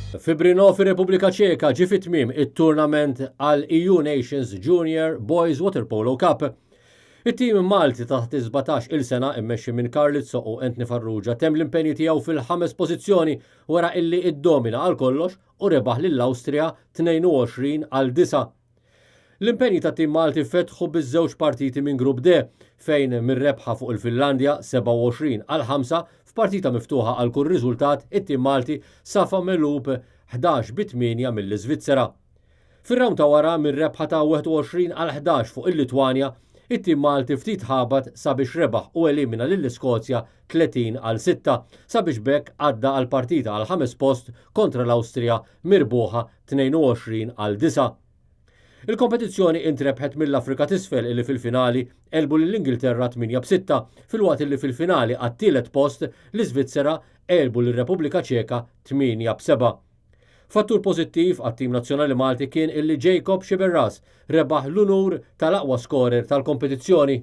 Fi Brno fir-Repubblika Ċeka ġie fi tmiem it-tournament għal EU Nations Junior Boys Waterpolo Cup. It-tim Malti taħt is-17 il sena immexxi minn Karl Izzo u Anthony Farrugia temm l-impenji tiegħu fil-ħames pożizzjoni wara illi iddomina għal kollox u rebaħ lill-Awstrija 22 għal 9. L-impenji tat-tim Malti fetħu biż-żewġ partiti minn Grupp D fejn mir-rebħa fuq il-Finlandja 27 għal 5 f'partita miftuħa għal kull riżultat it-tim Malti safa megħlub 11 bi 8 mill-Iżvizzera. Fir-rawnd ta' wara mir-rebħa ta' 21 għal 11 fuq il-Litwanja, it-tim Malti ftit ħabat sabiex rebaħ u elimina lill-Iskozja 30 għal 6 sabiex b'hekk għadda għall-partita għall-ħames post kontra l-Awstrija mirbuħa 22 għal 9. Il-kompetizzjoni intrebħet mill-Afrika t'Isfel illi fil-finali għelbu lill-Ingilterra 8 b'6 filwaqt illi fil-finali għat-tielet post l-Iżvizzera għelbu lir-Repubblika Ċeka 8 b'7. Fattur pożittiv għat-tim nazzjonali Malti kien illi Jacob Sciberras rebaħ l-unur tal-aqwa skorer tal-kompetizzjoni.